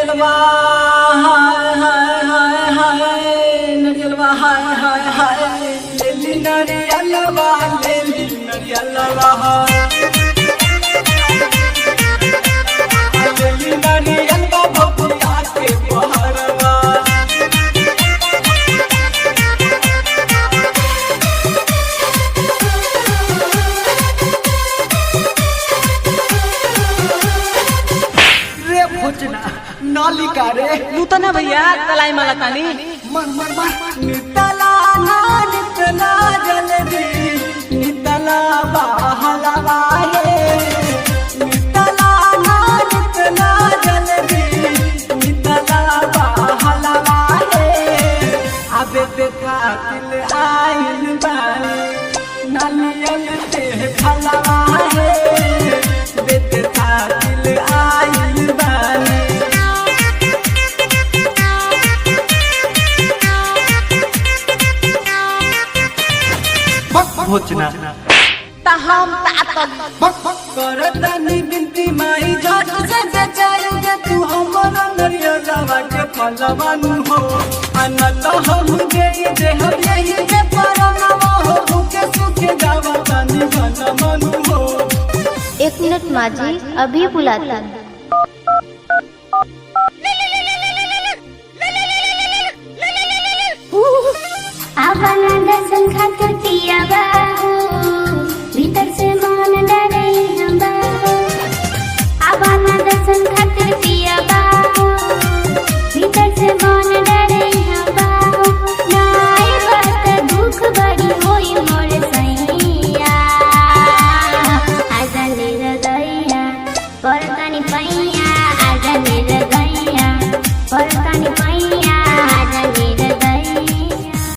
नरियलवा हाय हाय हाय हाय नरियलवा हाय हाय हाय लेली नरियलवा लेली नरियलवा लेली नरियलवा भपुता के बहरवा। रे भोजना नालिका रे। नूतना भैया तलाई माला तानी। मर मर मर नितला ना नितला जल्दी नितला बहला रे नितला ना नितला जल्दी नितला बहला रे अबे देखा दिल आइल बानी नालियल ते फलवा रे देखा दिल आइल बानी। भोजना ता हम तातल करतनी बिनती माई झट से बचाई जे तू हमर नरियलवा के फलवानु हो अनत हम जे जे हम यही जे परनवा हो भूखे सुखे जावा तनी बन मनु हो। एक मिनट माँ जी, अभी बुलाती हूँ। आवाना दर्शन खातिर पिया बाहू, भीतर से मन डरे हम बाहू। आवाना दर्शन खातिर पिया बाहू, भीतर से मन डरे हम बाहू। नाय बात दुख बड़ी होई मोर सैया।